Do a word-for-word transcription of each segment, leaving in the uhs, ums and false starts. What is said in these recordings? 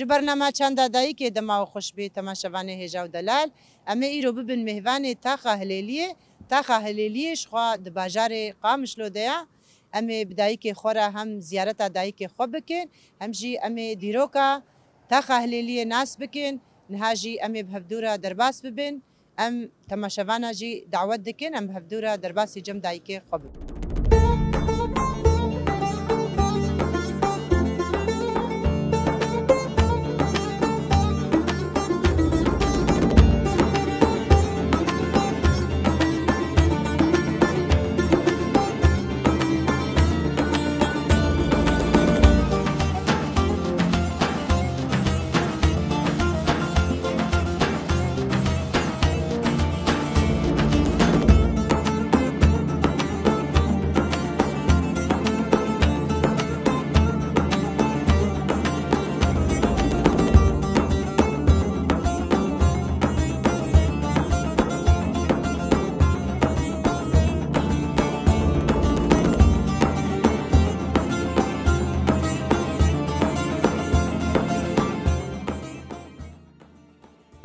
Bernama Çanda Dayikê dema we xweş bê, temaşevanê hêja û delal. Em ê îro bibin mêvanê Taxa Hilêliyê. Taxa Hilêliyê ji xwe di bajarê Qamişlo de ye. Em ê bi dayikê xwe re hem ziyareta dayikê xwe bikin, hem jî em ê dîroka Taxa Hilêliyê nas bikin. Niha jî em ê bi hevdû re derbas bibin. Em temaşevana jî dawet dikin, em bi hevdû re derbasî cem dayikê xwe bibin.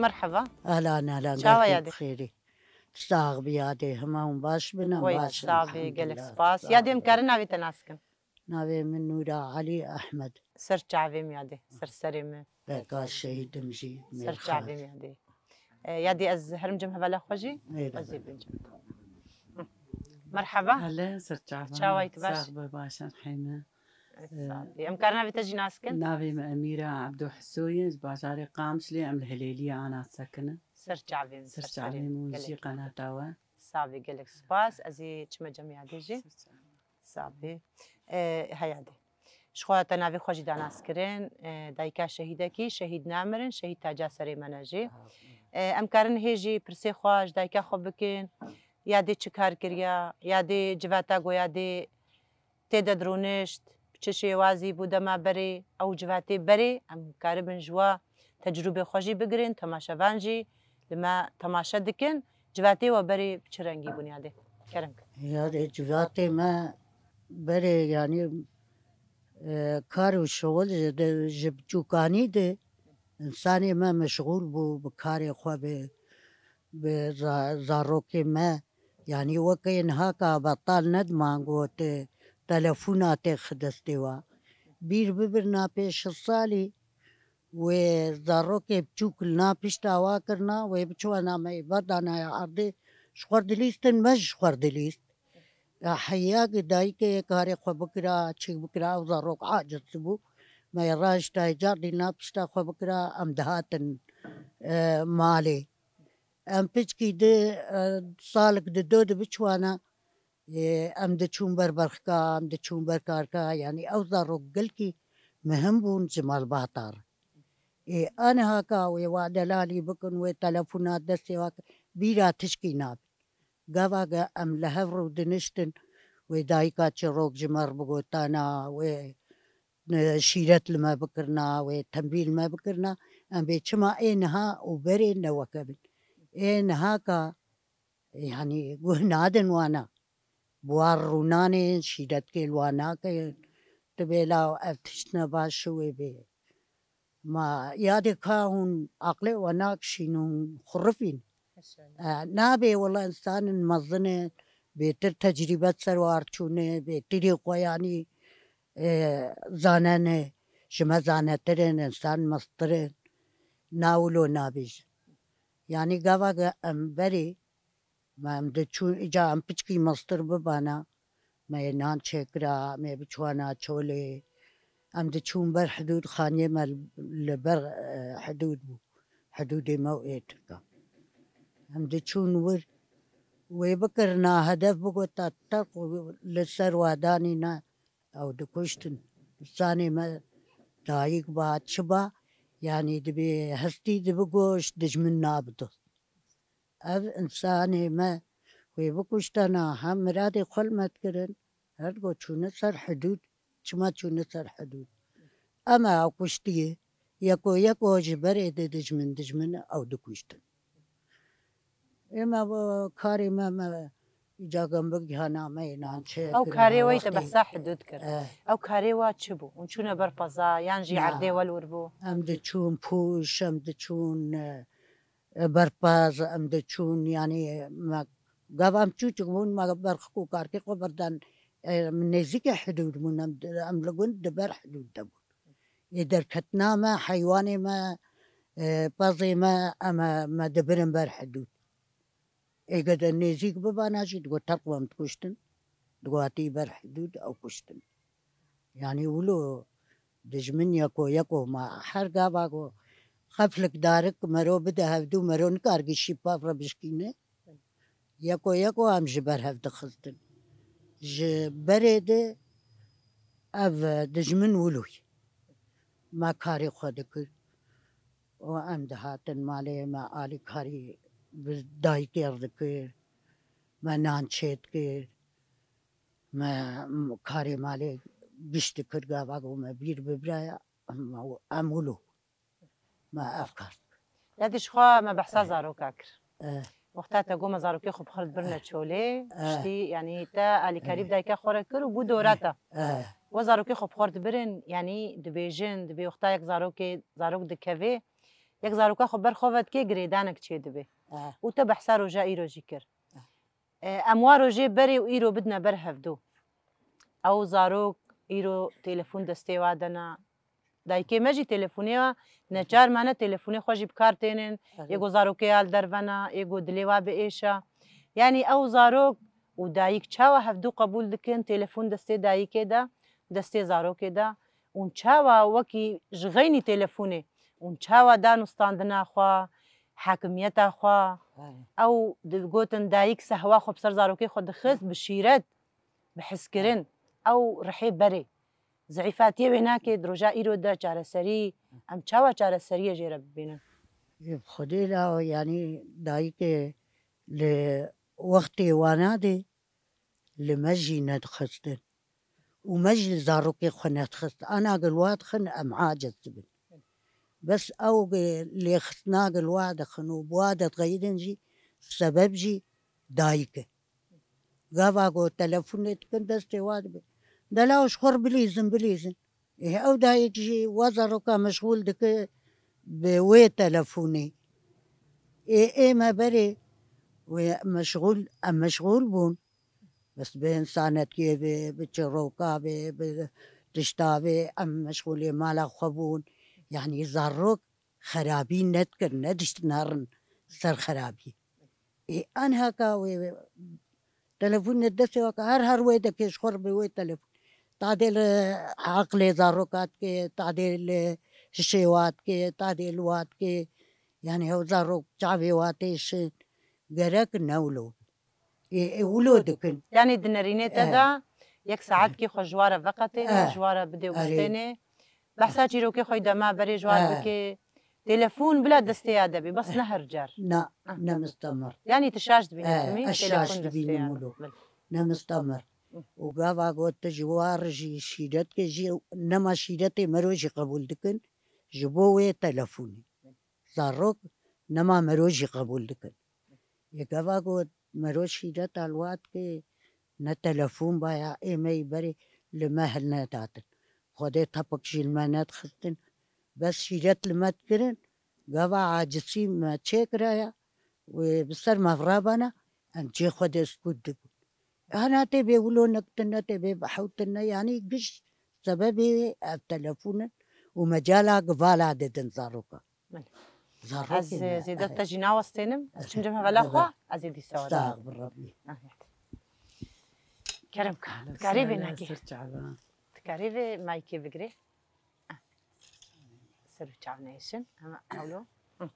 Merheba. Ehlan, ehlan, Çawa gelkî yadê? Bixêrî. Sax bi yadê, hema hûn baş bin, em Wey, baş in, sax bî, gelek elhamdulillah. Spas. Sax Yadê, em bi. Karin navê te nas kin? Navê min Nûra Elî Ehmed. Ser çavê min yadê, ser serê min. Beka şehîd im jî, Ser mêrxas. Çavê min yadê. E, yadê ez herim cem hevala xwe jî? Neyre. Ez ê bincim. Hı. Merheba. Hele, ser çava. Çawa yî, tu baş? Sax be, baş in, heyne. E, Ee, sax bî. Em karin navê te jî nas kin? Navê min Emîra Ebdo Hiso ye, ji bajarê Qamişlê, em li Hilêliyê ana sekinin. Ser çavê min, Ser ser çavê serê min, min gelek. Jî qenata we. Sax bî, gelek spas. Ez ê çime cem yadê jî. Ser çavê. Sax bî. E, he yadê. Ji xwe te navê xwe jî danas kirin, e, dayika şehîdekî, şehîd namirin, şehîd taca serê me ne jî. E, em karin hê jî pirsê xwe ji dayika xwe bikin, yadê çi kar kiriya, yadê civata ku yadê tê de dirûnişt, bi çi şêwazî bû dema berê, ew civatê berê, em karibin ji we tecrûbê xwe jî bigirin, temaşevan jî li me temaşe dikin, civatê we berê bi çi rengî bûn yadê? Kerem kin. Yadê civatê me berê, yanî, e, kar û şixul ji de, ji biçûkanî de însanê me meşxûl bû bi karê xwe, bi, bi za-, zarokê me. Yanî weke niha ka betal nediman got, e, telefona têxi destê wa. Bîr bibirna pê şeş salî, wê zarokê biçûk li na pişta wa kirna, wê biçûna me berdana ya erdê, ji xwe dilîstin, me ji xwe dilîst. Ya heya ki dayikê karê xwe bikira, çî bikira, ew zarok aciz bû. Me raşta carî na pişta xwe bikira, em dihatin, e, malê. Em piçkî di, e, salik di do di biçwana, e, em diçûn ber berxika, em diçûn ber karka, yanî ew zarok gelkî mihim bûn ji malbata re. Ê, aniha ka wê wa delalî bikin, wê telefona destê wa kin, bîra tişkî nabe. Gava ge em li hev rû diniştin, wê dayika çirok ji me re bigotana, wê, e, şîret li me bikirina, wê tembî li me bikirina, em bê çima ê niha û berê ne weke bin. Ê niha ka, yanî guh nadin wana. Bi wan rûnanên şîretkê li wan nakin. Tu bê law ev tişt ne baş wê bê. Ma yadê ka hûn aqlê we nakişîn, hûn xurifîn. E, nabê wela însanên mezin e, bêtir tecrîbe ser war çûne, bêtirî xwe yanî, e, zanene, ji me zanetir in, însan mestir in. Na wilo nabêjin. Yanî gava ge em berê, me em diçûn, îca em piçkî mestir bibana, me yê nan çêkira, me biçwana çolê. Em diçûn ber hidûd, xaniyê me li, li ber, e, hidûd bû. Hidûdê me û ê Tirkan. Em diçûn wir, wê bikirina hedef, bigota terq û li ser wa danîna, ew dikuştin. Sanê me dayik ba, çi ba, yanî dibê hestî dibigoşt, dijmin nabidost. Ev însanê me wê bikuştana, hem miradê xwe li me dikirin, her go çûne ser hidûd, çima çûne ser hidûd? Em ew kuştiye, yeko yeko ji berê de dijmin, dijmin ew dikuştin. Ê me bo karê me, me Îca gembik giha nameyê nan çi Ew kir, karê ha, wê te wextê, behsa hidûd kir. eh, Ew karê wa çi bû? Hûn çûne ber peza yan jî Na. erdê wel wir bû? Em diçûn pûş, em diçûn, e, e, berpez, em diçûn, yanî me, gava em çûçik bûn, me berxik û karkê xwe berdan, e, em nêzîkê hidûd bûn, em, em li gund di ber hidûd de bûn. Ê derketina me, heywanê me, e, pezê me, em, e, me dibirin ber hidûd. Êgede nêzîk bibana jî digot terq bam dikuştin. Digot hatî ber hidûd ew kuştin. Yanî wilo dijmin yeko yeko ma her gava ku xeflik darik mero bide hevdû mero nikar gişî pav re bişkîne. Yeko yeko em ji ber hev dixistin. Ji berê de ev dijmin wilo ye. Me karê xwe dikir. û em dihatin malê me alîkarî bi dayikê re dikir, me nan çêdikir, me karê malê giş dikir gava ku me bîr bibiraya em, em wilo me ev kar dikir. Ya dî ji xwe me behsa zaroka kir. Eh, Wexta te got me zarokê xwe bi xwe re dibirine çolê, Eh. Piştî yanî te alîkarî bi dayika xwe re kir û bû dora te. eh, We zarokê xwe bi xwe re dibirin, yanî dibêjin, dibê wexta yek zarokê, zarok dikeve, yek zaroka xwe ber xwe ve dike, girêdanek çê dibe. eh, Û te behsa roja îro jî kir. Eh. E, em wa rojê berê û îro bidine ber hevdû. Ew zarok îro telefon destê wa de ne. Dayikê me jî telefonê wa neçar mane, telefonê xwe jî bi kar tênin. erê. Yê ku zarokê ya li derve ne, yê ku dilê wa bi êş e. Yanî ew zarok û dayik çawa hevdû qebûl dikin, telefon destê dayikê de, destê zarokê de. Û çawa wekî ji xeynî telefonê, û çawa dan û standina xwe, hakimiyeta xwe, Erê. ew digotin dayik sehwa xwe bi ser zarokê xwe dixist, bi şîret, bi hizkirin, ew rihê berê. Zeîfatiyê wê nake, di roja îro de çareserî, em çawa çareseriyê jê re bibînin? Ê, bi Xwedê la, yanî dayikê li wextê wana de li me jî nedixistin. Û me jî li zarokê xwe nedixist. Ana gil wa dixin em aciz dibin. Bes ew ge-, lêxistina gil wa dixin û bi wa de dixeyidin jî sebeb jî dayik e. Gava ku telefonê dikin destê wa dibe. Dela ji xwe re bilîzin, bilîzin. Ê, ew dayik jî wa zaroka meşxûl dike bi wê telefonê. Ê, ê me berê wê meşxûl, em meşxûl bûn. Bes bi însanetkê be, bi çiroka be, bi tişta be, em meşxûlê mala xwe bûn. Yanî zarok xerabî nedikin, nediştin herin ser xerabî. Ê, anha ka wê, wê telefonê destê wa ka her her wê dekê ji xwe re bi wê telefon. Tadê li aqilê zaroka dike, tadê li hişê wa dike, tadê li wa dike. Yanî ew zarok çavê wa têşin. Gerek ne wilo. Ê, ê, wilo dikin. Yanî di nerînê te Eh. de yek saetkî xwe ji wa re veqetêne, Eh. ji wa re bidê û Erê. bistêne. Behsa çîrokê xwe dema berê ji wa Eh. bike. Telefon bila destê ya de bê, bes ne her car. Na, Ah. ne mistemir. Yanî tu şaş dibînî Eh, timî, ez şaş telefon destê dibînim ya de. wilo. Bil. Ne mistemir. Hı. Û gava got tu ji wa re jî şîret ke jî, nema şîretê mero jî qebûl dikin, ji bo wê telefonê. Zarok nema mero jî qebûl dikin. Yê gava got mero şîreta li wa dike, ne telefon baya, ê me yî berê li me hilnedatin. Xwedê tepik jî li me nedixistin. Bes şîret li me dikirin, gava acizî me çêkiraya, wê bi ser me virabana, em cihê xwe de sukût dibûn. Hena tê bê wilo nekitin, ne tê bê bihewtin, ne, yanî giş sebebê ev telefon in û mecala givala didin zaroka. Belê. Zarokê Ez, me, eh, zêde eh. te jî nawestênim. Ez çim cem hevela Baba. xwe, ez ê dîsa we Sağ de. ol, Rabbi. Ah, evet. Kerem ka, dikarî vê Sağ ol, nakê. Ser çava. Dikarî vê maykê bigirê. Ah. Ser û çav neyşin. Hema hewlo. Hı.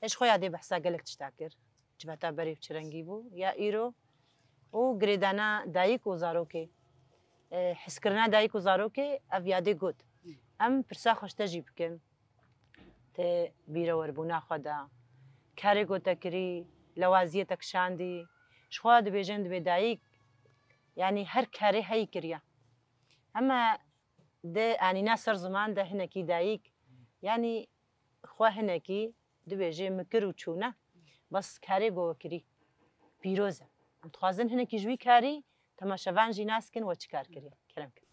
Ê ji xwe ya dê behsa gelek tişta kir. Civata berê bi çi rengî bû? Ya îro û girêdana dayik û zarokê. E, hizkirina dayik û zarokê ev yadê got. Em pirsa xwe ji te jî bikin. Te bîrewerbûna xwe da. Karê ku te kirî, lewaziyê te kişandî. Ji xwe dibêjin dibê dayik, yanî her karê heyî kiriya. Hema di anîna ser ziman de hinekî dayik, yanî xwe hinekî dibêje min kir û çûne. Bes karê ku we kirî pîroz e. Em dixwazin hinekî ji wî karî temaşevan jî nas kin we çi kar kiriye. Kerem kin.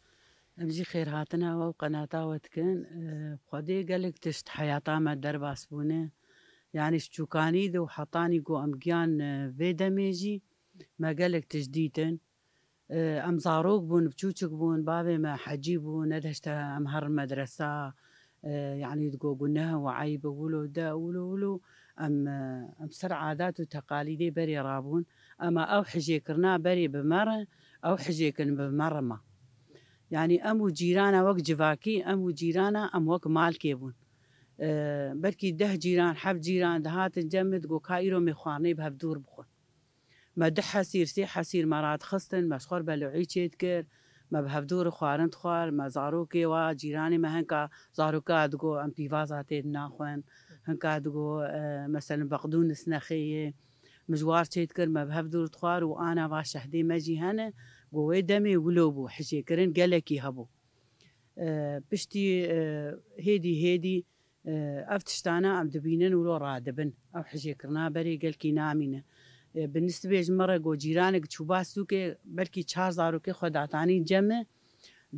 Em jî xêrhatina we û qenata we dikin. Xwedê gelek tişt heyata me derbas bûne. Yanî ji çûkanî de û hetanî ku em giyan vê demê jî me gelek tişt dîtin. Em zarok bûn, biçûçik bûn, bavê me hecî bû, nedihişte em herin medresa, yanî digo guneh û eyb e, wilo de, wilo, wilo. Em, em ser adat û teqalîdê berê rabûn. Ema ew hijêkirina berê bi me re, ew hijêkirin bi me re ma. Yanî em û cîrana wek civakî, em û cîrana em wek malkê bûn. Belkî deh cîran, heft cîran dihatin cem min, digo ka îro mê xwarinê bi hev dûr bixwin. Me du hesîr, sê hesîr me radixistin, me ji xwe re belu'î çêdikir, me bi hevdû re xwarin dixwar, me zarokê wa, cîranê me hinka zaroka digo, em pîvaza tê de naxwin, hinka digo, e, meselen beqdûnis nexê ye. Min ji war çêdikir, me bi hevdû re dixwar û ana va şehdê me jî hene, go wê demê wilo bû, hijêkirin gelekî hebû. E, piştî, e, hêdî hêdî, e, ev tiştana em dibînin wilo radibin. Ew hijêkirina berê gelkî namîne. E, bi nisbê ji min re got, cîranek çûba sûkê, belkî çar zarokê xwe datanî cem min.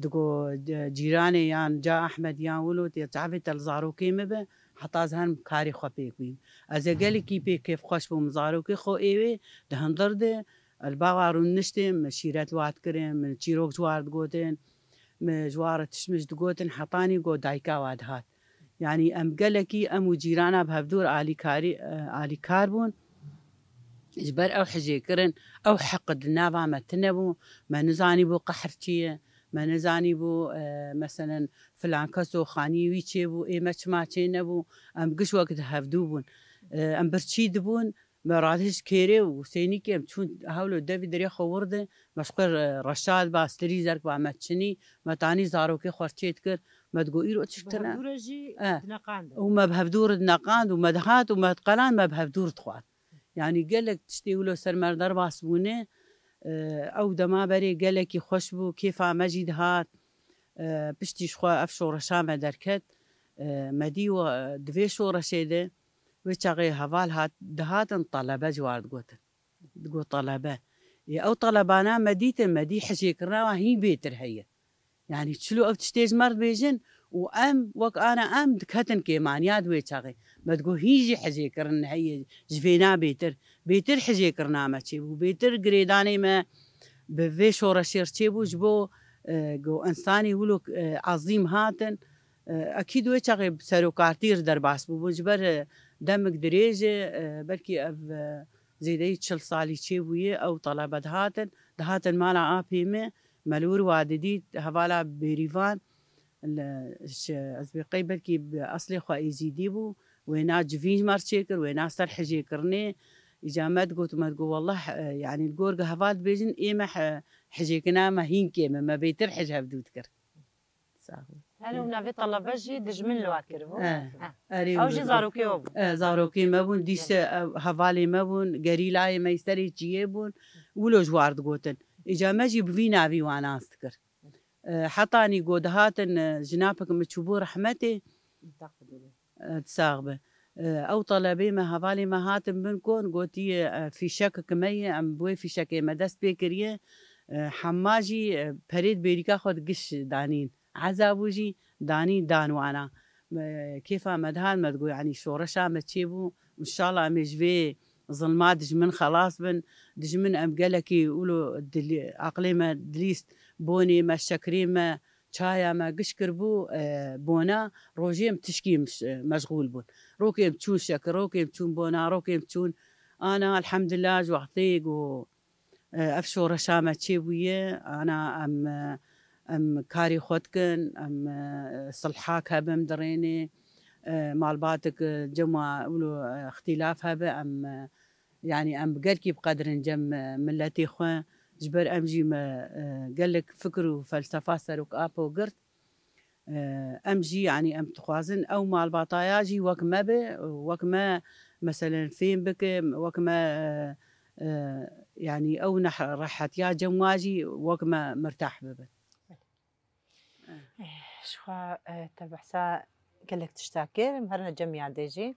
Digo, e, cîranê yan ca Ehmed yan wilo tê çavê te li zarokê min be, heta ez herim karê xwe pêk bîm. Ez ê gelekî pê kêfxweş bûm, zarokê xwe ê wê di hundir de, li ba wa rûniştê min şîret wa dikirin, min çîrok ji war digotin. Me ji wa re tişt min ji digotin, hetanî got dayika wa dihat. Yanî em gelekî, em û cîrana bi hevdûr alîkarî, e, alîkar bûn. Ji ber ew hijêkirin, ew heq di nava me tune bû. Me nizanîbû qehr çi ye. Me nizanîbû, e, meselen filan keso xaniyê wî çêbû, ê me çima çê nebû. Em giş wek di hevdû bûn. E, em birçî dibûn. Me radihişt kêrê û sênîkê em çûn hewlo devî derê xwe wir de, me ji xwe re-, reşad ba, stirî zerk ba, me çinî, me tanî zarokê xwe çê dikir, me digo, îro çi tine? Hevdû re jî Eh. dineqandin. Û me bi hevdû re dineqand û me dihat û me diqeland, me bi hevdû re dixwar. Yanî gelek tiştê wilo ser me re derbas bûne, e, ew dema berê gelekî xweş bû, kêfa me jî dihat. E, piştî ji xwe ev şoreşa me derket, e, me dî we, di vê şoreşê de, Wê çaxê heval hat, dihatin telebe ji war digotin. Digot telebe. Ê ew telebana me dîtin, me dî hijêkirina wan hîn bêtir heye. Yanî çilo ev tiştê ji me re dibêjin û em wek ana em diketin kêmaniya di wê çaxê. Me digot hîn jî hijêkirin heye ji vêna bêtir. Bêtir hijêkirina me çêbû. Bêtir girêdanê me bi vê şoreşê re çêbû ji bo, e, go însanî wilo, e, ezîm hatin. E, ekîd wê çaxê bi serokartî re derbas bûbûn. Ji ber, e, demik dirêj e, e, belkî ev, e, zêdeyî çil salî çêbûye, ew telebe dihatin, dihatin mala apê me, me li wir wa didît, hevala Bêrîvan, li, ji, ez bê qey belkî bi eslê xwe êzîdî bû, wêna civîn ji me re çêkir, wêna ser hijêkirinê, îca me digot, me digot, wellah, e, yanî li gor ku heval dibêjin, ê me he-, hijêkina me hîn kêm e, me bêtir hij hevdû dikir. Sağ ol. Her û navê telebe jî dijmin li wa kiribû. Eh, Eh. erê Ew wilo. jî zarokê we bûn. Eh, zarokê me bûn, dîse, eh, hevalê me bûn, gerîlayê me serê çiyê bûn, wilo ji war digotin. Îca me jî bi vî navî wan nas dikir. Eh, hetanî go dihatin, eh, jinapek min çûbû rehmetê. Eh, sax be. Eh, ew telebê me, hevalê me hatin bin kon, gotiye, eh, fîşekek me ye, em bi wê fîşekê me dest pê kiriye. Eh, hema jî, eh, perê di bêrîka xwe di giş danîn. Eza bû jî danî dan wana. Me, kêfa me dihat, me digot, yanî şoreşa me çêbû. Înşallah em ê ji vê zilma dijmin xelas bin. Dijmin em gelekî wilo dilî-, aqilê me dilîst, bonê me, şekirê me, çaya me giş kiribû, e, bona, rojê em tişkî miş-, e, meşxûl bûn. Rokê em çûn şekir, rokê em çûn bona, rokê em çûn ana, elhamdulillah, ji wextê ku E, ev şoreşa me çêbûye, ana em, e, em karê xwe dikin, em, e, silhak hebe em dirênê, e, malbatek, e, cem wa wilo, e, îxtîlaf hebe, em, e, yanî em bi gelkî biqedirin cem, e, miletê xwe, ji ber em jî me, e, gelek fikir û felsefa serok apo girt. Em jî, yanî em dixwazin ew malbataya jî wek me be, wek me, meselen, fêm bike, wek me, e, e, yanî ew neh-, rehetiya cem wa jî wek me mirtah bibin. Eh, ji xwe, eh, te behsa gelek tişta kir, em herine cem yadê jî.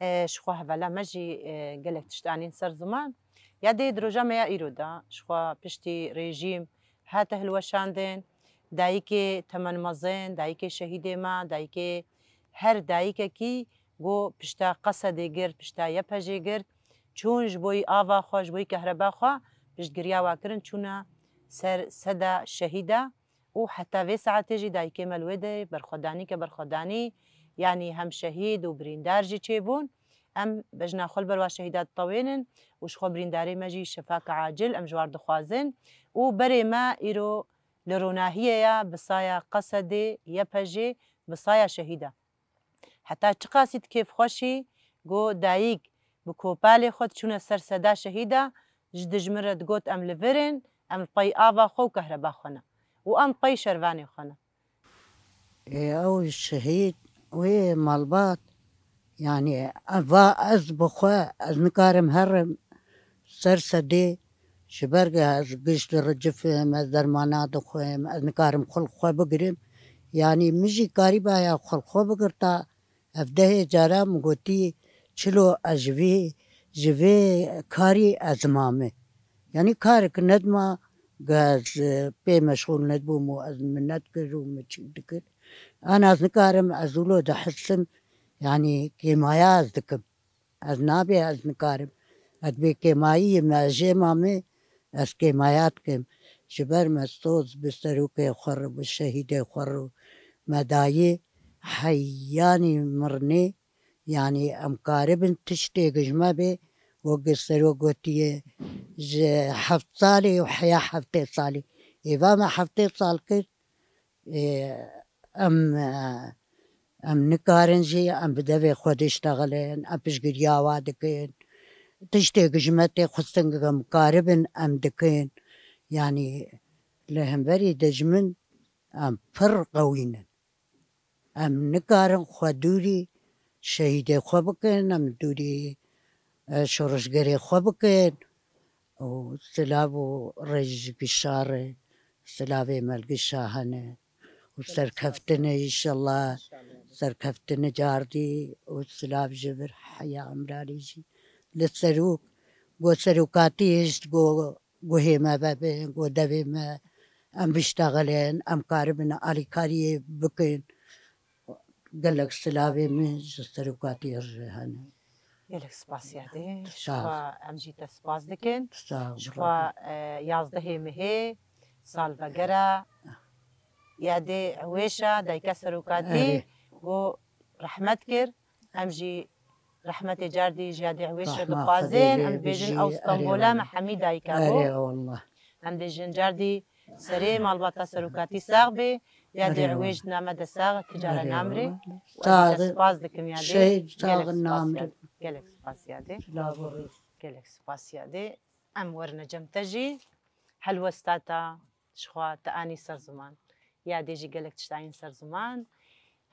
E, ji xwe hevela me jî, e, gelek tişt anîn ser ziman. Ya dê di roja me ya îro de, ji xwe piştî rejîm hate hilweşandin, dayikê temenmezin, dayikê şehîdê me, dayikê her dayikekî ku pişta Qesedê girt, pişta Y P J'ê girt, çûn ji bo yî ava xwe, ji bo yî kehreba xwe, piştgiriya wa kirin, çûne ser seda şehîda. Û heta vê saetê jî dayikê me li wê derê berxwedanî ke berxwedanî, yanî hem şehîd û birîndar jî çêbûn. Em bejna xwe li ber wa şehîda ditewênin û ji xwe birîndarê me jî şefaka acil em ji war dixwazin. Û berê me îro li ronahiyê ye, bi saya Qesedê, Y P J'ê, bi saya şehîda. Heta çiqasî di kêfxweşî, got, dayik bi kopalê xwe diçûne ser seda şehîda, ji dijmin re digot, em li vir in, em li pey ava xwe û kehreba xwe ne û em pey şervanê xwe ne. Ê, ew şehîd, wê malbat, yanî, va ez bi xwe, ez nikarim herim ser sedê, ji ber ku ez giş diricifim, ez dermana dixwim, ez nikarim xwe li xwe bigirim. Yanî, min jî karîbaya xwe li xwe bigirta, ev dehê cara min gotî, çilo ez ji vê, ji vê karî ez mame. Yanî, karek nedima, ku ez, e, pê meşxûl nedibûm û ez min nedikir û min çîk dikir. Ana ez nikarim, ez wilo dihisim, yanî, kêmaya ez dikim. Ez nabê ez nikarim. Ez bê kêmayî me jê mame, ez kêmaya dikim. Ji ber me soz bi serokê xwe re, bi şehîdê xwe re me dayê heyanî mirnê, yanî em karibin tiştê ji me bê, wek serok gotiye, ji heft salî û heya heftê salî. Êva me heftê sal kir, Ê, em, e, em nikarin jî, em bi devê xwe diştexilin, em piştgiriya wa dikin. Tiştê ku ji me tê xwestin ku em karibin, em dikin. Yanî li hemberî dijmin em pir qewî ne. Em nikarin xwe dûrî şehîdê xwe bikin, em dûrî, e, şoreşgerê xwe bikin. Û silav û rêj gişa re, silavê me li gişa hene. Û serkeftinê înşallah, serkeftinê cardî û silav ji vir heya Emralî jî. Li serok, go serokatî hişt, go guhê me vebe, go devê me, em biştexilin, em karibin alîkariyê bikin. Gelek silavê min ji serokatiyê re hene. Gelek spas yadê. Ji Sağ ol. Xwe em jî te spas dikin. Sağ ol, Ji xwe, Rabbi. E, yazdehê mehê, salvegera yadê Ewêşa, dayika serokatî, Erê. Got rehmet kir. Em jî rehmetê cardî ji yadê Ewêşa Rahma dixwazin. Xwedê Em lê dibêjin bijî, ew erê Stenbola me wallah. Hemî dayika bû. Erê wallah. Em dibêjin cardî serê malbata serokatî sax bê. Yadê Erê Ewêş wallah. Name de sax, ticara Erê namrê. Wallah. Û ez te Sax, spas dikim yadê. Şey, Gelek sax spas namrê. Yadê. Gelek spas yadê. Silav û rêz. Gelek spas yadê. Em werine cem te jî. Helwesta te ji xwe te anî ser ziman. Yadê jî gelek tişt anîn ser ziman.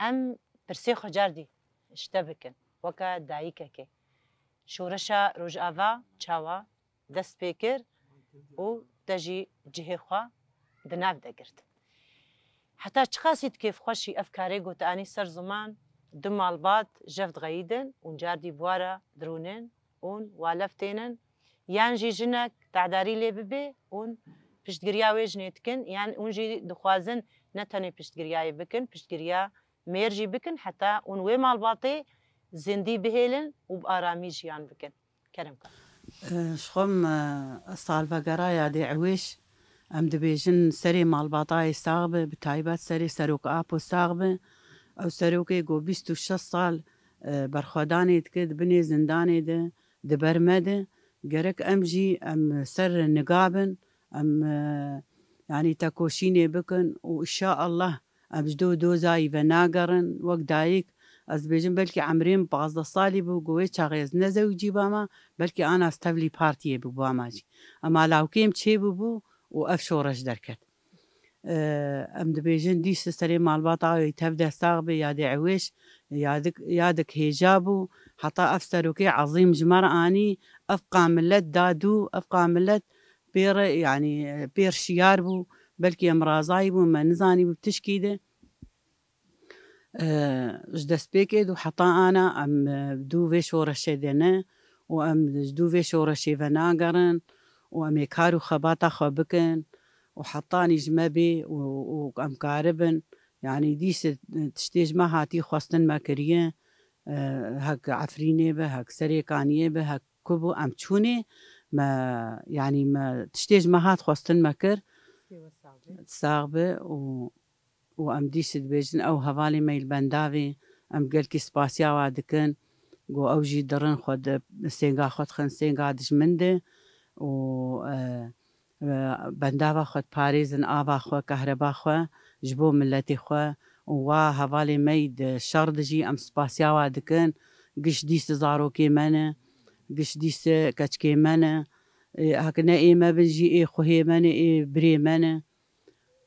Em pirsê xwe cardî ji te bikin. Weke dayikekê. Şoreşa Rojava çawa dest pê kir û te jî cihê xwe di nav de girt. Heta çiqasî di kêfxweşî ev karê got anî ser ziman, du malbat jev dixeyidin û cardî bi wa re dirûnin û wa lev tênin, yan jî jinek tedarî lê bibe û piştgiriya wê jinê dikin, yan hûn jî dixwazin ne tenê piştgiriyayê bikin, piştgiriya mêr jî bikin, heta hûn wê malbatê zindî bihêlin û bi aramî jiyan bikin. Kerem ka. Ji xwe em, e, salvegera yadê Ewêş, em dibêjin serê malbatayê sax be, bi taybet serê Serok Apo sax be. Ew serokê ku bîst û şeş sal, e, berxwedanê dike, di binê zindanê de, di ber me de. Gerek em jî em ser niga bin, em, e, yanî tekoşînê bikin û inşaallah Em ji do dozayî venagerin. Wek dayik, ez dibêjim, belkî emrê min pazdeh salî bû, ku wê çaxê ez nezewicî bama, belkî ana ez tevlî partiyê bibama jî. Ema lawkê min çêbûbû û ev şoreş derket. Em dibêjin, dîs serê malbata wê tev de sax be, yadê Ewêş, yadik, yadik hêja bû. Heta ev serokê ezîm ji me re anî, ev qa milet da dû, ev qa milet pê re, yanî, pê re şiyar bû, belkî em razayî bûn, me nizanîbû tişkî de. E, ji destpêkê dû heta ana em, e, dû vê şoreşê de ne û em ji dû vê şoreşê venagerin û em ê kar û xebata xwe bikin û hetanî ji me bê û, û em karibin, yanî dîse tiştê ji me hatî xwestin me kiriye, e, hek Efrînê be, hek Serêkaniyê be, hek ku bû em çûnê, me, yanî me tiştê ji me hat xwestin me kir. Sax be û û em dîs dibêjin, ew hevalê me yê li bendavê, em gelkî spasiya wa dikin. Got ew jî dirin xwe di sênga xwe dixin sênga dijmin de û, e, e, bendava xwe diparêzin, ava xwe, kahreba xwe ji bo miletê xwe û wa hevalê me yî di şer de jî em spasiya wa dikin. Giş dîs zarokê me ne, giş dîs keçikê me ne. E, hek ne ê me bin jî ê xwehê me ne, ê birê me ne.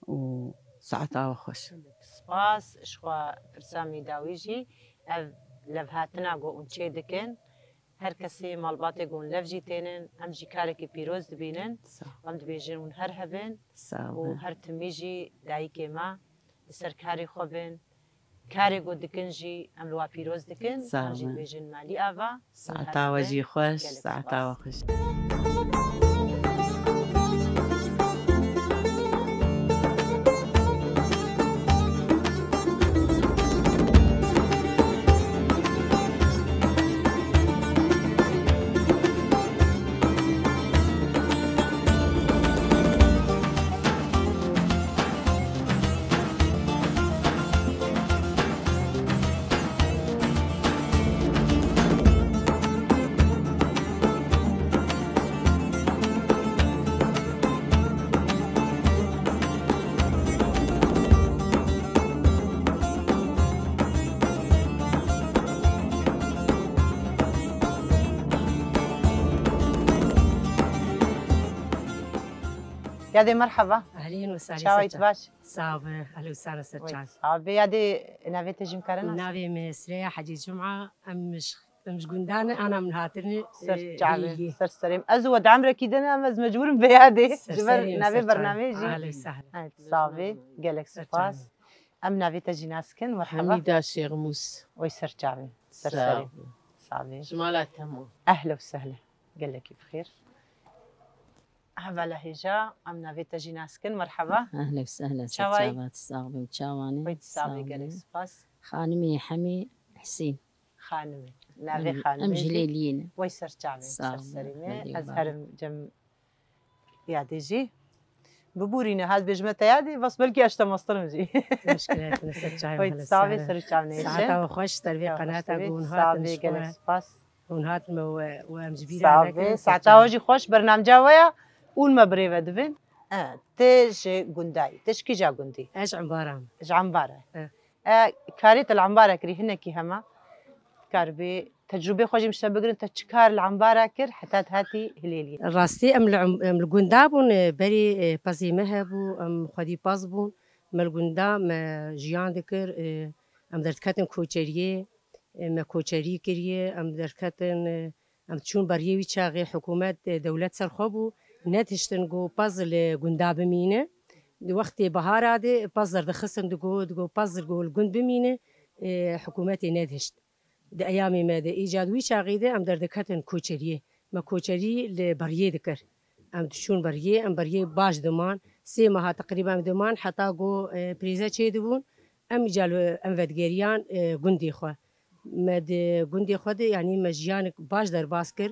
û saeta we xweş. Spas, ji xwe pirsa mî dawî jî ev levhatina ku hûn çê dikin, her kesê malbatê ku hûn lev jî tênin, em jî karekî pîroz dibînin. Sağ ol. Em dibêjin hûn her hebin Sağ û olun. Her timî jî dayikê me li ser karê xwe bin. Karê ku dikin jî em li wa pîroz dikin. Sağ olun. Em jî dibêjin malî ava. Saeta we jî xweş, saeta we xweş. Yadê merheba. Ehlîn û salî. Çawa yî, tu baş? Sağ be, ehlî û salî ser çav. Sağ be, yadê navê te jî min kare nas? Navê me Sirêya Hecî Cuma, em ji, em ji gundan e, ana min hatine, ser e, çavê, Hêliyê. Ser serê min. Ez û we di emrekî de ne, em ez mecbûr im vê yadê. Ji ber navê bernameyê jî. Ehlî û salî. Evet, sağ be, gelek spas. Em navê te jî nas kin, merheba. Hemîda Şêxmûs. Oy ser çavê, ser serê. Sağ be. Sağ be. Ji mala te ma. Ehle û sehle. Gelekî bi xêr. Hevala hêja, em navê te jî nas kin, merheba. Ehle û sehle, ser çava, tu sax bî, çawanî? Wê tu sax bî, gelek spas. Xanimê Hemî Husîn. Xanimê. Navê xanimê jî? Em ji Lêliyê ne. Wey ser çavê, ser serê me. Ez herim cem yadê jî. Biborîne, hal bêjime te yadê, bas belkî ez te mastirim jî. Muşkil e, tu ser çavê. Wey tu sax bî, ser çavê. Saeta we xweş, ser vê qenata ku hûn hatin, gelek spas. Hûn hatin me û, û em ji bîra nekin. Saeta we jî xweş, bernamca we ya, hûn me bi rê ve dibin. E, te ji gundayî, te ji kîja gundî? Ez ji Embara me. Ji Embara. E. E, karê te li Embara kirî hinekî hema? Karibê tecrûbê xwe jî min ji te bigirin, te çi kar li Embara kir heta tu hatî Hilêliyê? Rastî em li Em-, em li gunda bûn, e, berî, e, pezê me hebû, em xwedî pez bûn. Me li gunda me jiyan dikir, e, em derdiketin koçeriyê. E, me koçerî kiriye, em derketin, e, em çûn beriyê wî çaxê hikûmet, e, dewlet ser xwe bû, nedihiştin ku pez li gunda bimîne. Di wextê bihara de pez derdixistin, digo, digo pez digo li gund bimîne, e, hikûmetê nedihişt. Di eyamê me de, îca di wî çaxê de em derdiketin koçeriyê. Me koçerî li beriyê dikir. Em diçûn beriyê, em beriyê baş diman. Sê meha teqrîben em diman, heta ku, e, prêze çêdibûn, em îca li, em vedigeriyan, e, gundê xwe. Me di gundê xwe de, yanî me jiyanek baş derbas kir.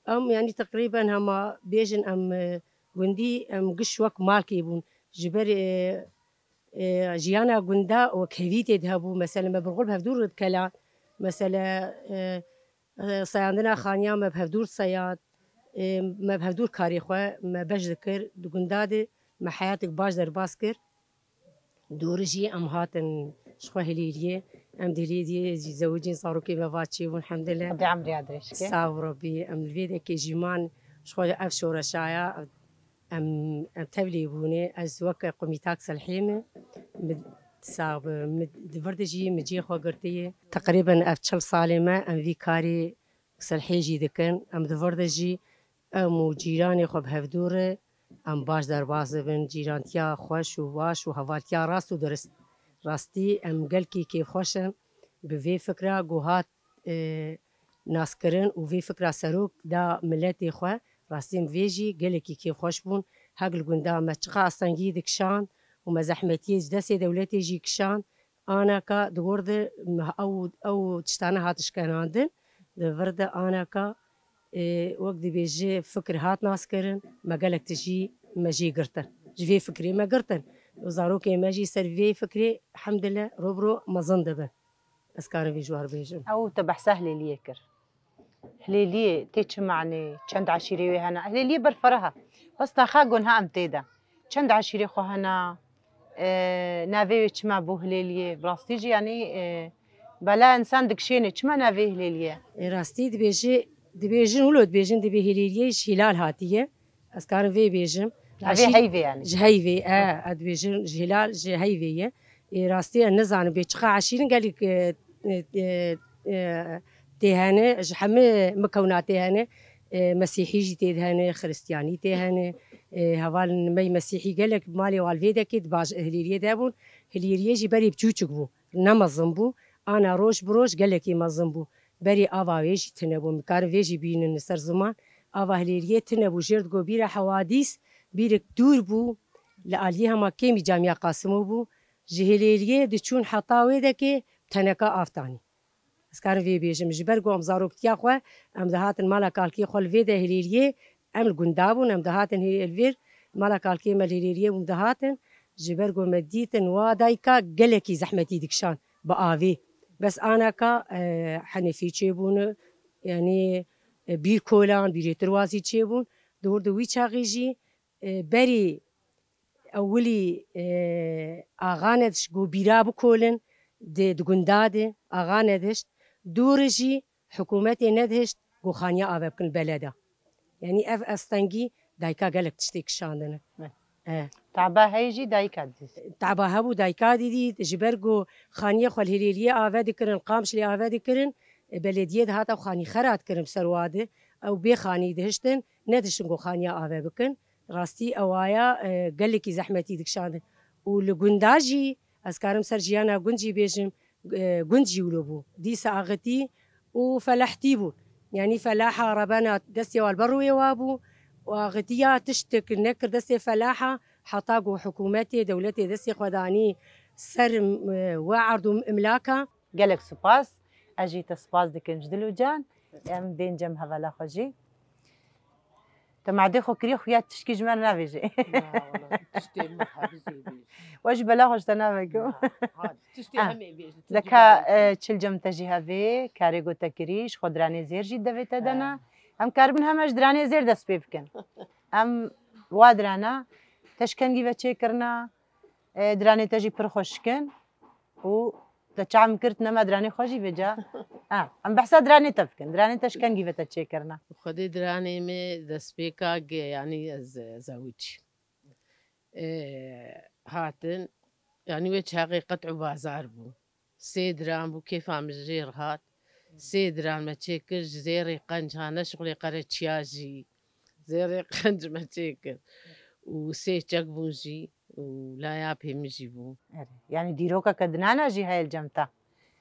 Em, yanî teqrîben hema bêjin em, e, gundî, em giş wek malkê bûn. Ji ber, e, e, jiyana gunda wekhevî tê de hebû. Mesele me birxwe bi hevdûr dikela. Mesele, e, e, seyandina xaniya me bi hevdûr seyand. E, me bi hevdûr karê xwe me beş dikir. Di gunda de me heyatek baş derbas kir. Dûrî jî em hatin ji xwe Hilêliyê. Em di Hilêliyê jî zewicîn, zarokê me va çêbûn, hemdillah. Xwedê emriya dirêj ke. Sağ û Rebbî. Em li vê dekê jî man ji xwe ev şoreşaya. Em, em tevlî bûne. Ez weke qumîtak selhê me. Min sax bi, min di vir de jî min cihê xwe girtiye. Teqrîben ev çil salê me em vî karî selhê jî dikin. Em di vir de jî em û cîranê xwe bi hevdû re em baş derbas dibin. Cîrantiya xweş û baş û hevaltiya rast û dirist. Rastî em gelkî kêfxweş in bi vê fikra ku hat, e, naskirin û vê fikra serok da miletê xwe. Rastî em vê jî gelekî kêfxweş bûn. Hek li gunda me çiqa astengî dikişand û me zehmetiyê ji destê dewletê jî kişand. Anaka di wir de me ew, ew tiştane hat işkenandin. Di vir de anaka, e, wek dibêje fikir hat naskirin, me gelek tijî me jê girtin. Ji vê fikrê me girtin. Û zarokên me jî ser vê fikrê hemdile ro bi ro mezin dibin. Ez karim vê ji we re bêjim. Ew te behsa Hilêliyê kir. Hilêliyê tê çi manê? Çend eşîrê wê hene? Hilêliyê berfireh e. Westa xa gonha em tê de. Çend eşîrê xwe hene? E, navê wê çima bû Hilêliyê? Bi rastî jî, yanî, e, bela însan dikişêne. Çima navê Hilêliyê? E, rastî dibêje, dibêjin wilo dibêjin, dibê Hilêliyê ji hilal hatiye. Ez karim vê bêjim. Navê Eşîr-, heyvê yanî. Ji heyvê, e, Hı. ez dibêjim ji hilal, ji heyvê ye. Ê, rastî ez nizanim bê çiqa eşîrin gelek, e, e, e, e, tê hene, ji hemî mikewna tê hene. E, Mesîhî jî tê de hene, Xiristiyanî tê hene. E, hevalên me yê Mesîhî gelek bi malê wan li vê dekê di baj-, Hilêliyê de bûn. Hilêliyê jî berê biçûçik bû, ne mezin bû. Ana roj bi roj gelekî mezin bû. Berê ava wê jî tune bû. Em karin vê jî bînin li ser ziman. Ava Hilêliyê tune bû. Jêr digo bîra hewadîs, bîrik dûr bû. Li aliyê hema kêmî Camiya Qasimo bû. Ji Hilêliyê diçûn heta wê dekê teneka av tanî. Ez karim vê bêjim. Ji ber ku em zaroktiya xwe, em dihatin mala kalkê xwe li vê de Hilêliyê, em li gunda bûn, em dihatin hê-, li vêr mala kalkê me li Hilêliyê bûn dihatin. Ji ber ku me dîtin wa dayika gelekî zehmetî dikişan bi avê. Bes anaka, e, henefî çêbûn, yanî, e, bîr kolan, bîrê tirwazî çêbûn. Di wir de wî çaxê jî, e, berî ewilî, e, axane diş ku bîra bikolin di, di gunda de, axane dişt, dûr jî hikûmetê nedihişt ku xaniya ave bikin beleda. Yanî ev astengî dayika gelek tiştê kişandine. Evet. E. Taba heyî jî dayika dît. Taba hebû dayika dî dît, ji ber ku xaniyê xwe li Hilêliyê ave dikirin, Qamişlê ave dikirin, e, belediyê dihat ew xanî xera dikirin ser wa de, ew bê xanî dihiştin, nediştin ku xaniya ave bikin. Rastî ewaya, e, gelekî zehmetî dikişandin. Û li gunda jî, ez karim ser jiyana gund jî bêjim, e, gund jî wilo bû. Dîsa axitî û felahtî bû. Yanî felaha rebena destê wan li ber rûyê wa bû û axitiya tiştek nekir destê felaha heta ku hikûmetê, dewletê destê xwe danî ser, e, we erd û imlaka. Gelek spas. Ez jî te spas dikim ji dil û can. Em bên cem hevala xwe jî. Te madê xwe kiriye xuya tişkî ji me re navêje. Na, wala, tiştê min hebizê bê. We jî bela xwe ji te naveke. Na, ha, tiştê Ah, hemê bêje, tu deka, cî e, çil cem te jî hevê, karê ku te kirî, ji xwe diranê zêr jî devê te de ne. Ha. Em karibin heme ji diranê zêr dest pê bikin. Em wa dirana, te ji kengî ve çêkirina, e, diranê te jî pir xweşik in. Û te çav min kir, nema diranê xwe jî vêca. Ha, em behsa diranê te bikin. Diranê te ji kengî ve te çêkirine? Xwedê diranê me destpêka ge-, yanî ez, ez zewicî. Ê, hatin, yanî wê çaxê qet û bazar bû. Sê diran bû, kêfa min jê re hat. Sê diran me çêkir, ji zêrê qenc ha, ne şixulê qereçiya jî. Zêrê qenc me çêkir. Û sê çek bûn jî û laya pê min jî bû. Erê. Yanî dîrokeke dinana jî heye li cem te?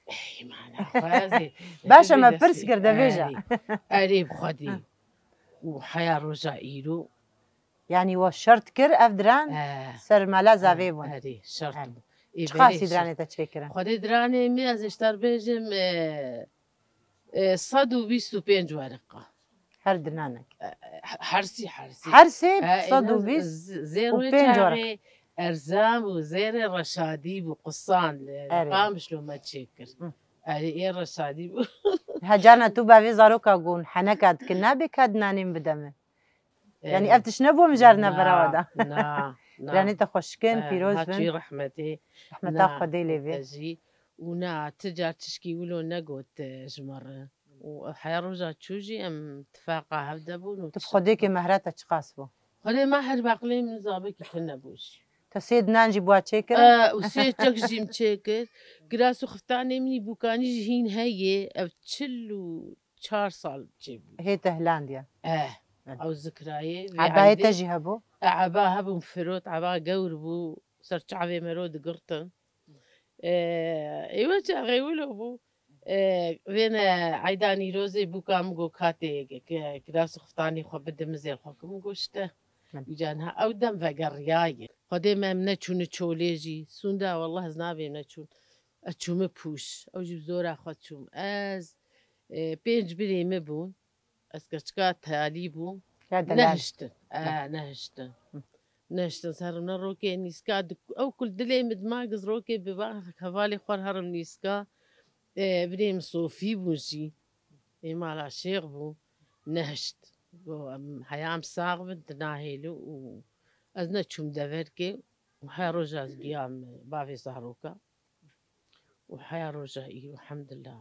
Ey, mana xwe ez ê. Baş e, me pirs kir, de bêje. Erê. Erê, bi Xwedê. Ha. Û heya roja îro. Yanî we şert kir ev diran Eh. ser mala zavê bûn? Erê, şert Erê. bû. Ê, Çiqas berê diranê şert. te çêkirin? Xwedê diranê min ez ê ji te re bêjim, e, e, sed û bîst û pênc weriqa. Her dinanek. E, e, hersî, hersî. Hersê E, sed û bîst û pênc werek. Zêr wê çaxê erzan bû, zêrê reşadî bû, qusan li Erê. Qamişlo me çêkir. Hı. Erê, ê reşadî bû. He, carna tu bavê zaroka gon heneka dikin, nabê ka dinanê min bide min. Yanî Erê. Ev tişt nebû mijarine Na, berawa da. na, na. Ranê te xweşkin, Eh, pîroz ha bin. Çî rehmetê. Rehmeta Na, Xwedê lê bê. Te jî. Û na, ti car tişkî wilo negot, eh, ji me re. Û heya roja çû jî em tifaqa hev de bûn û Tu bi tişt- Xwedê kê mehra te çiqas bû? Xwedê meher baqlê min zabekî tune bû jî. Te sê dinan jî bûa çêkirin? Eh, û sê çek jî min çêkir. Giras û xiftanê min î bûkanî jî hîn heye. Ev çil û çar sal çêbû. Hê te hilandiye. Eh, Evet. ew zikrayê, vê Ebayê te eydê jî hebû? E, eba hebû, firot, eba gewr bû, ser çavê me ro digirtin. Ê, ê we çaxê wilo bû. Ê, vêne eyda Nîrozê bûka min got, "Katê ke-, kirasê xuftanê xwe bide mizêl xwe." Min got, "Şite." Hı. Îca niha ew dem vegeriyaye. Xwedê me em neçûne çolê jî. Sûnda, wallah ez nabêm neçûn. Ez çûme pûş. Ew jî bi zora xwe çûm. Ez, ê, pênc birê min bûn. Ez keçika talî bûm. Ya delal. Nehiştin. E, nehiştin. Hı. Nehiştin. Ser ne rokê nîska di-, ew kul dilê min dima giz rokê biba hevalê xwe herim nîska. E, birê min Sofî bûn jî. Ê mala şêx bûn. Nehişt. Go, em, heya em sax bin, di nahêlin û ez neçûm deverkê. Û her roja ez giyam bavê zaroka. Û heya roja îro, elhamdulillah.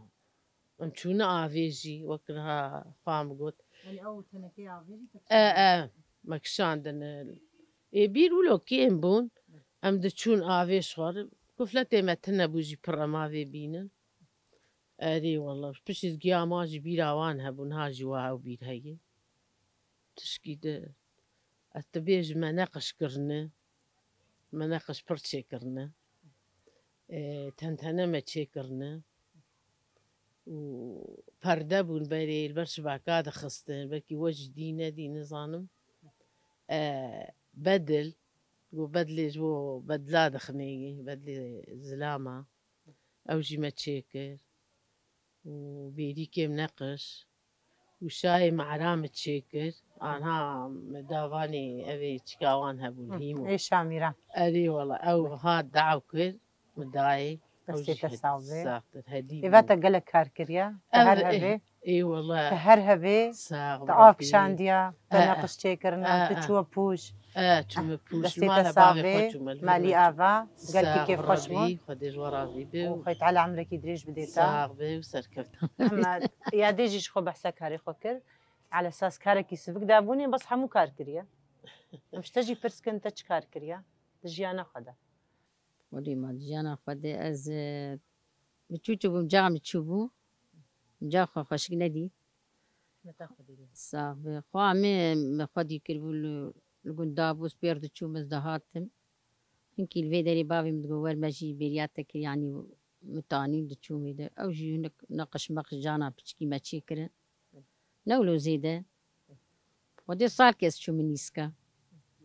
Em çûne avê jî, wek niha xwe min got. Yanî ew tenekeyê avê jî te E, kişandin? E, me kişandin. Ê bîr wilo kêm bûn. Em diçûn avê ji xwe re. Kufletê me tune bû jî pir em avê bînin. Erê wallah. Piştî giya ma jî bîra wan hebûn. Ha jî wa ew bîr heye. Tişkî de. Ez dibêjim me neqiş kirine. Me neqiş pir çêkirine. E, tentene me çêkirine. Û perde bûn berê, li ber şibaka dixistin. Belkî we jî dî nedî, nizanim. E, bedil. Got bedilê ji bo bedila dixinê, bedilê zilama. Ew jî me çêkir. Û bêrîkê min neqiş. Û şayê min eramê çêkir. Anha min davanê evê çika wan hebû, Hı, hîm û ê Şamîran. Erê wala, ew hat daw kir, min dayê. Ew Destê jî te sax be. Saxtir, hedî Êva bû. Te gelek kar kiriye. Te Ev, her eh, hevê. Ê wala. Te her hevê. Sax Te av kişandiya. Te Eh, eh. Neqiş çêkirina. Eh, Te eh. Çûwe pûş. Eh, çûme pûş. Destê te sax bê. Malî ava. Gelkî kêfxweş bûn. Xwedê ji we razî be. Û Xwedê Teala emrekî dirêj bidê te. Sax be û serkeftin. Hema yadê jî ji xwe behsa karê xwe kir. Ala esas karekî sivik dabûnê, bes hemû kar kiriye. Em ji te jî pirs kin, te çi kar kiriye? Di jiyana xwe de. Welî ma di jiyana xwe de ez, e, bi çû çû bûm, ca min çû bû. Ca xwe xweşik nedî. Sax be. Xwe amê me xwedî kiribû li, li gund dabû, spêr diçûm, ez dihatim. Hinkî li vê derê bavê min digot, "Wer me jî bêriya te kir, yanî min tanî diçûm ê de." Ew jî hinek neqiş meqiş cana piçkî me çêkirin. Ne wilo zêde. Xwedê salkê ez çûm nîska.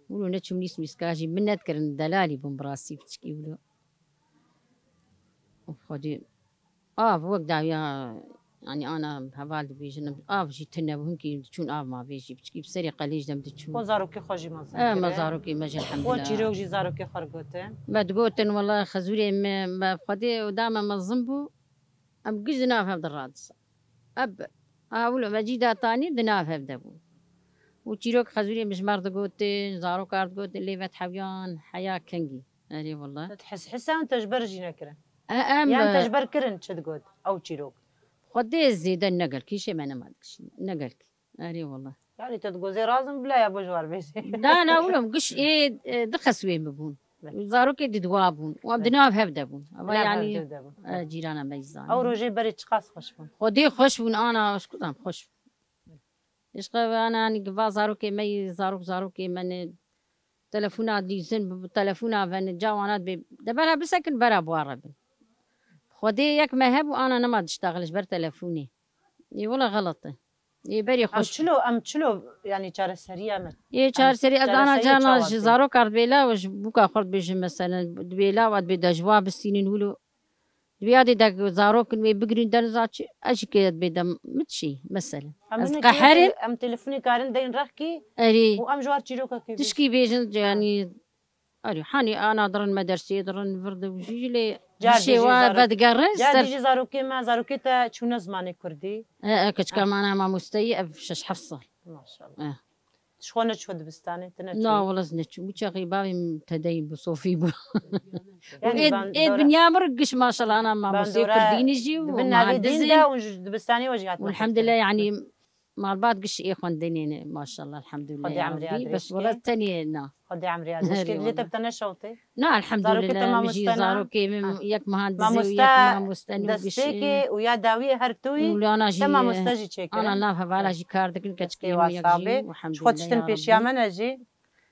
Wilo neçûm nîs nîska jî min nedikirin, delalî bûm bi rastî piçkî wilo. Xwedê Av wek dawiya, yanî ana heval dibêjin, av jî tune bû, hinkî diçûn av ma vê jî, piçkî bi serê qelî ji dem diçûn. Xwe zarokê xwe jî mezin E, me kirin. Zarokê me jî Xwe elhamdulillah. Çîrok jî zarokê xwe re gotin. Me digotin, wela xezûrê me, me Xwedê da me mezin bû, em giş di nav hev de radisa. Eb, a wilo me cî da tanî di nav hev de bû. Û çîrok xezûrê min ji me re digotin, zarokar digotin, lê vet hewiyan heya kengî. Erê wela. Te his hisa te ji ber jî nekirin? E, em, Yan te e, ji ber kirin çi digot ew çîrok? Xwedê zêde negel kîşê me nema dikişîn. Negel kî. Erê wela. Yanî te digot zê razim bila ya bo ji war bêjê. Na, na, oğlum, giş ê, e, di xeswê min bûn. Be. Zarokê di dua bûn. Û em Be. Di nav hev de bûn. Eva Di nav hev yanî, de bûn. E, cîrana me jî zanî. Ew rojê berê çiqas xweş bûn. Xwedê xweş bûn, ana, ez kuzam xweş bûn. Îşte ve ana, hani, va zarokê me yî, zarok, zarokê me ne. Telefona dîzin, bi telefona ve ne, cawanat be. De bera bisekin, bera buare bin. Xwedê yek me hebû, ana nema diştaxil ji ber telefonê. Ê, wela xelet e. Ê, berê Em xweş. Çilo, em çilo, yani çareseriya me. Ê, çareserî, ez ana çareseriya cana çawa ji tê? Zarokar dibêla û ji bûka xwe dibêjin, meselen, dibêla û dibê de ji wa bistînin wilo. Dibê ya dê de zarokin wê bigirîn deniza çi, ez jî kê dibê de mit çi, meselen. Em Ez hinek qeherim. Em telefonê karin deyin rexkî Erê. Û em ji war çîrokekê bêjin. Tişkî bêjin, yani, Erê, hanî ana dirin, medersiyê dirin, vir de jî lê Car dişê dî jî wa zarok-, vedigerin car ser dî jî zarokê me, zarokê te çûne zimanê kurdî. E, e, keçika Ah. Mana mamosteyî ev şeş heft sal. Maşallah. Eh. Ji xwe neçû dibistanê, tu neçû? Na, wela ez neçûm. Wî çaxê bavê min tedeyî bû, sofî bû. Yani Ê, ban ê dora- dinya mir giş maşallah ana ban mamosteyê dora kurdînî jî û dibin navê dîn muhandisî. De û ji dibistanê we jî hatine Elhamdulillah, xwestin. Yani malbat giş ê xwendinê ne, maşallah, elhamdulillah. Xwedê ya emrê Rabbi. Bes dirêj wela ke. Tenê na. Xwedê emrê ya dirêj ke. Erê wela. Lê te bi te neşewtê. Na, elhamdulillah, Zarokê te min jî mamostena? Zarokê min Ha. Yek muhandisî û yek Mamosta mamoste nû giş. Destpêkê û ya dawiyê her tu yî Û ana jî, te mamoste jî çêkirin. Ana nav hevala jî kar dikin, keçikê Destê min wa yek sax jî, bê. Ji xwe elhamdulillah tiştin ya pêşiya Rabbî. Me ne jî.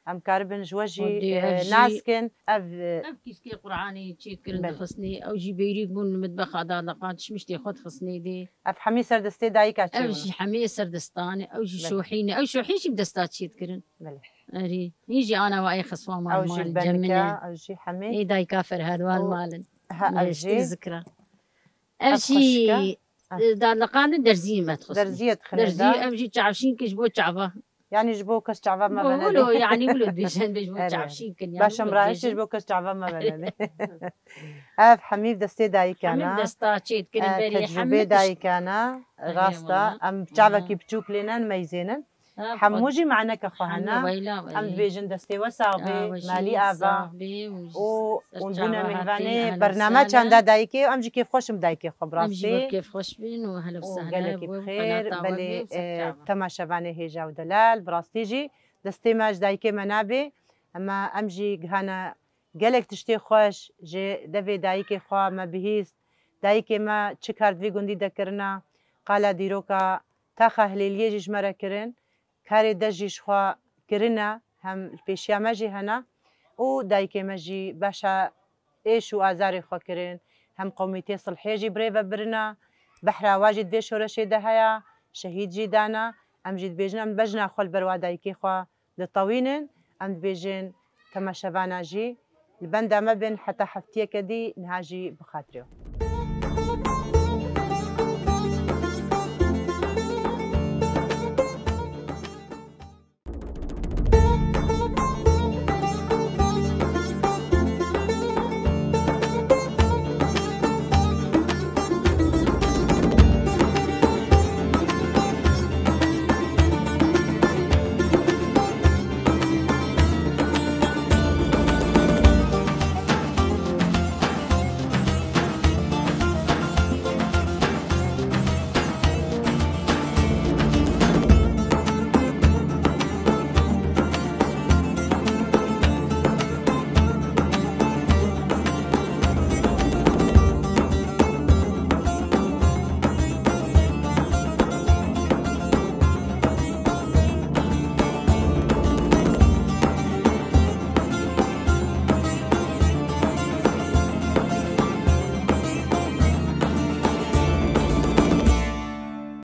Em karibin ji we jî Xwedê ev e, jî- nas kin. Ev e, Ev kîskê Qur'anê çêdikirin Belê. dixistinê. Ew jî bêrîk bûn li mitbexa dadixan, tişmiştê xwe dixistinê dê. ev hemî ser destê dayika çê Ev bûn. Jî hemê ser desta ne. Ew jî Belê. Şohî ne. Ew Şohî jî bi desta çêdikirin. Belê. Erî. Hîn jî ana wa ê xiswa mal Ew jî mal benika, cemine. Ew jî hemî. Ê dayika Ferhad wal Û- malin. Ha, ev Nehiştî jî. Zikra. Ev Ev jî xweşika. e, dadiqandin derzî me dixistin. Derziyê dixine Derzî da. Ev jî çavşîn ki ji bo çava. Yani ji bo kes çava me Bo vene wilo, de. yani wilo dibêjin, bê ji bo Erê. çavşîn kin, yani Başım wilo rahiştir ji dibêjin. Bo kes çava me vene de. Ev hemî destê dayika Hemî na. desta çêdikirin E, berî, tecrübê hemî tişt. Dayika na. Erê, Rasta. wala. Em çavekî biçûk lênin, meyzênin. Ha, Hemû xwe- jî maneke xwe hene. Hemû weyla, Em weyla. dibêjin destê we sax bê, Awe jî malî ava. Sax bê û û ser û çava bûne hatî, mêvanê ehlen bername sehlen. Çanda Dayikê û em jî kêfxweş im dayikê xwe bi Em jî rastî. bi kêfxweş bin û ehlen Û sehlen gelekî bo bi xêr, qenata we belê, bê û ser e, çava. Temaşevanê hêja û delal, bi rastî jî destê me ji dayikê me nabê. Ema em jî gihane gelek tiştê xweş ji devê dayikê xwe me bihîst. Dayikê me çi kar di vî gundî de kirina, qala dîroka taxa Hilêliyê jî ji me re kirin. Karê dest jî ji xwe kirine, hem li pêşiya me jî hene û dayikê me jî beşa êş û azarê xwe kirin, hem qomîtê silhê jî birê ve birine, behra wa jî di vê şoreşê de heye, şehîd jî dane. Em jî dibêjin, em bejna xwe li ber wa dayikê xwe ditewînin, em dibêjin temaşevana jî li benda me bin heta heftiyeke dî, niha jî bi xatirê we.